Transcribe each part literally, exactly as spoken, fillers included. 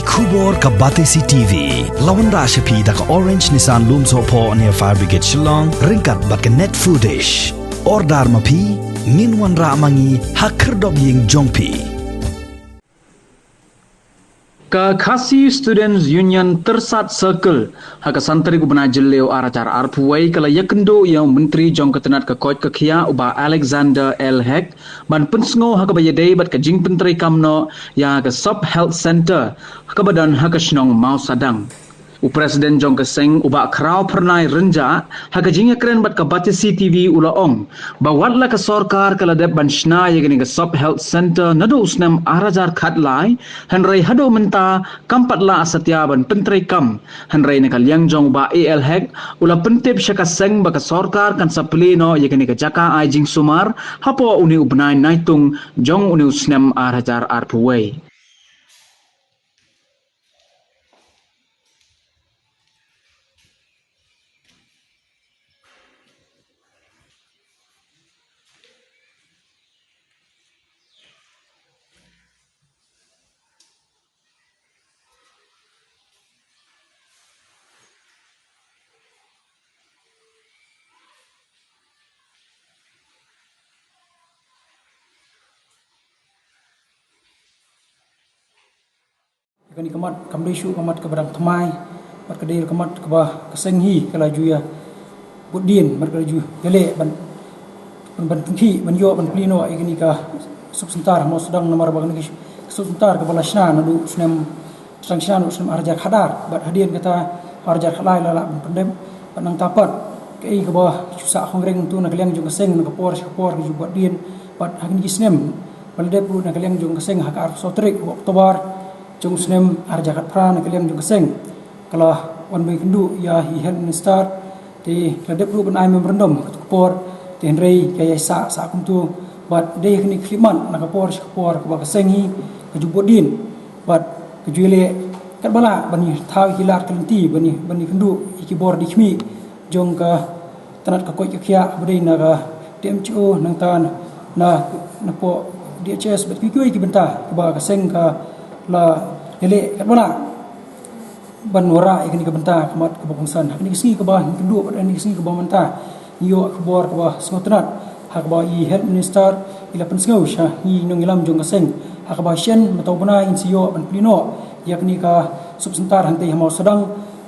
Khubor ka Batesi T V la wanrah sha phi da ka Orange Nissan Lumsohphoh near Fire Brigade Shillong, ryngkat bad ka Net Foodish. Order ma phi, ngin wanrah ma ngi ha khyrdop ïing jong phi. Ka Khasi Students Union Tyrsad Circle, ha ka san tarik u bnai Jylliew ar hajar arphew wei, ka la ïakynduh ïa u Myntri jong ka tnat ka koit ka khiah u Bah Alexander L Hek, ban pynsngew ha kaba ïadei bad ka jingpyntreikam noh ïa ka Sub Health Centre, ha kaba don ha ka shnong Mawsadang. U President jong ka seng u Bah Khraw Phyrnai Rynjah, ha ka jingïakren bad ka Batesi T V u la ong ba wat la ka sorkar ka la dep ban shna ïa kane ka Sub Health Centre naduh u snem ar hajar khatlai, hynrei haduh mynta kam pat la satia ban pyntreikam. Hynrei na ka liang jong u Bah A L Hek, u la pyntip sha ka seng ba ka sorkar kan sa plie noh ïa kane ka jaka ai jingsumar hapoh une u bnai Naitung jong une u snem ar hajar arphew wei. Ïa kane ka mat kam dei shuh ka mat kaba dang thymmai, bad ka dei ka mat kaba ka seng hi ka la ju ïa bud dien, bad ka la ju ïaleh ban, ban, ban pynkit, ban ïoh, ban plie noh ïa kane ka sub center ha Mawsadang, namar ba kane ka sub center kaba la shna naduh u snem, sdang shna naduh u snem ar hajar khatar, bad hadien kata ar hajar khatlai la lah ban pyndep, bad nangta pat kaei kaba ju sah khongkreng tu na ka liang jong ka seng na ka por sha ka por ka ju bud dien, bad ha kine ki snem ba la dep ruh na ka liang jong ka seng ha ka arphew saw tarik u October jong u snem ar hajar khatphra na ka liang jong ka seng ka la wan ban ïakynduh ïa i Health Minister, te la dep ruh ban ai memorandum ha katu ka por, te hynrei ka ïai sah sah kumtu, bad dei ha kine ki khyllipmat na ka por sha ka por kaba ka seng hi ka ju bud dien, bad ka ju ïaleh katba lah ban ïa thaw ïa ki lad ki lynti ban ïa, ban ïakynduh ïa ki bor die khmih jong ka tnat ka koit ka khiah, ba dei na ka D M H O, nangta na, na, napoh D H S bad kiwei kiwei ki bynta kiba ka seng ka la ïaleh katba lah ban wanrah ïa kane ka bynta ka mat kaba kongsan. Ha kane ka sngi kaba ngi kynduh bad ha kane ka sngi kaba mynta ngi ïoh khubor kaba sngewtynnat ha kaba i Health Minister i la pynsngew sha ngi nongïalam jong ka seng ha kaba shen mynta u bnai ngin sa ïoh ban plie noh ïa kane ka sub center hangtei ha Mawsadang,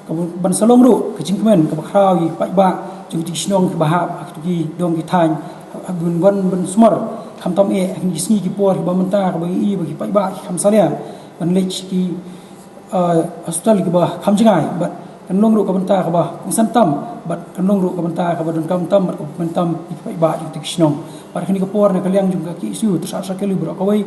kaba ban sa long ruh ka jingkmen kaba khraw ïa ki paidbah jong ki shnong kiba hap ha kito ki dong ki thaiñ, ha ban wan ban sumar khamtam eh ha kine ki sngi ki por kiba mynta kaba ngi i ba ki paidbah ki kham salia ban leit ki, eh, hospital kiba kham jngai, bad kan long ruh ka bynta kaba kongsan tam, bad kan long ruh ka bynta kaba donkam tam, bad kaba kmen tam ïa ki paidbah jong kito ki shnong. Bad ha kane ka por na ka liang jong ka K S U Tyrsad Circle baroh kawei,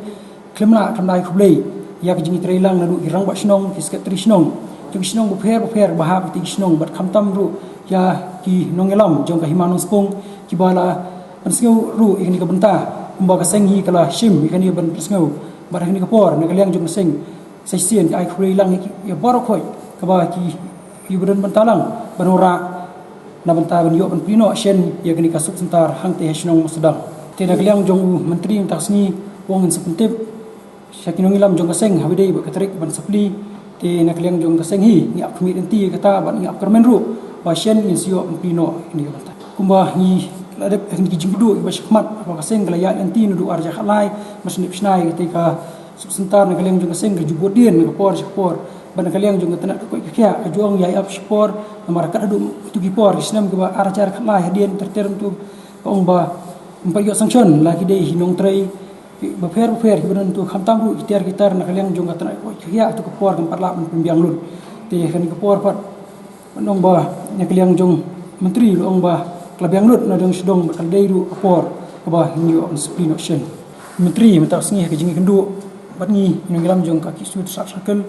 khlem lah khlem da ai khublei ïa ka jingïatreilang naduh ki rangbah shnong, ki secretary shnong jong ki shnong bapher bapher ba hap ha kito ki shnong, bad khamtam ruh ïa ki nongïalam jong ka Hima Nongspung kiba la pynsngew ruh ïa kane ka bynta kumba ka seng hi ka la shim ïa kane ban pynsngew. Bad ha kane ka por na ka liang jong ka seng sa shisien ka ai khublei lang ïa ki, ïa baroh khoit kaba ki, ki ba don bynta lang ban wanrah na bynta ban ïoh ban plie noh shen ïa kane ka sub center hangtei ha shnong Mawsadang. Te na ka liang jong u Myntri mynta ka sngi u ong ngin sa pyntip sha ki nongïalam jong ka seng haba dei bad ka tarik ban sa plie. Te na ka liang jong ka seng hi ngi ap khmih lynti ïa kata bad ngi ap kyrmen ruh ba shen ngin sa ïoh ban plie noh ïa kane ka bynta. Kumba ngi la dep ha kine ki jingkynduh kiba shakhmat, ba ka seng ka la ïaid lynti naduh ar hajar khatlai, ba shen dep shna ïa katei ka sub center na ka liang jong ka seng ka ju bud dien na ka por sha ka por. Bad na ka liang jong ka tnat ka koit ka khiah ka ju ong ïai ap shipor, namar kat haduh kito ki por ki snem kiba ar hajar khatlai hadien ter ter mynta ka ong ba ym pat ïoh sanction la ki dei hi nongtrei bapher bapher kiba don tu, khamtam ruh ki tiar ki tar na ka liang jong ka tnat ka koit ka khiah tu ka por kam pat lah ban pynbiang lut. Te kane ka por pat ban ong ba na ka liang jong Myntri la ong ba ka la biang lut na dong sha dong bad ka la dei ruh ka por kaba ngin ïoh ban sa plie noh shen. Myntri mynta ka sngi ha ka jingïakynduh bad ngi, ngi nongïalam jong ka K S U Tyrsad Circle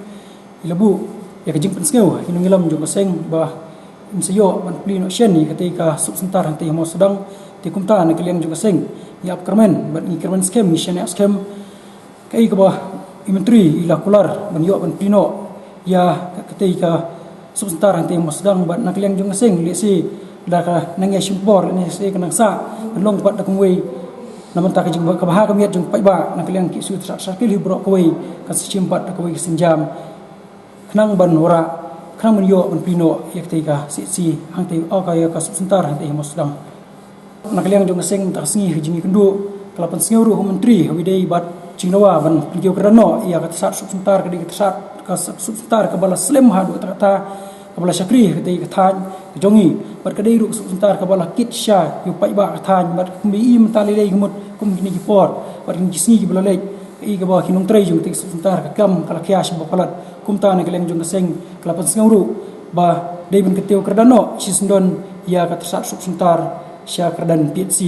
i la buh ïa ka jingpynsngew ha ki nongïalam jong ka seng ba ngin sa ïoh ban plie noh shen ïa katei ka sub center hangtei ha Mawsadang. Te kumta na ka liang jong ka seng ngi ap kyrmen bad ngi kyrmen skhem, ngi shaniah skhem kaei kaba i Myntri i la kular ban ïoh ban plie noh ïa ka, katei ka sub center hangtei ha Mawsadang. Bad na ka liang jong ka seng lehse da ka nang ïashim bor lehse ka nang sah, kan long pat da kumwei na bynta ka jing, ka bha ka miat jong paidbah. Na ka liang K S U Tyrsad Circle hi baroh kawei kan sa shim pat da kawei ka sienjam khnang ban wanrah, khnang ban ïoh ban plie noh ïa katei ka CHC hangtei, oh, ka, ïa ka sub center hangtei ha Mawsynram. Na ka liang jong ka seng mynta ka sngi ha ka jingïakynduh ka la pynsngew ruh ha u Myntri ha kaba ïadei bad ka jingdawa ban pynkiew kyrdan noh ïa ka tyrsad sub center, ka dei ka tyrsad ka sub center kaba la slem haduh katta katta, kaba la shakri ha katei ka thaiñ ka jong ngi, bad ka dei ruh ka sub center kaba la kit sha ïa u paidbah ka thaiñ, bad kumba i mynta lei lei ka mut kum kine ki por bad kine ki sngi kiba la leit, ka i kaba ki nongtrei jong katei ka sub center ka kam ka la khia sha ba palat. Kumta na ka liang jong ka seng ka la pynsngew ruh ba dei ban kyntiew kyrdan noh shisyndon ïa ka tyrsad sub center sha kyrdan THC.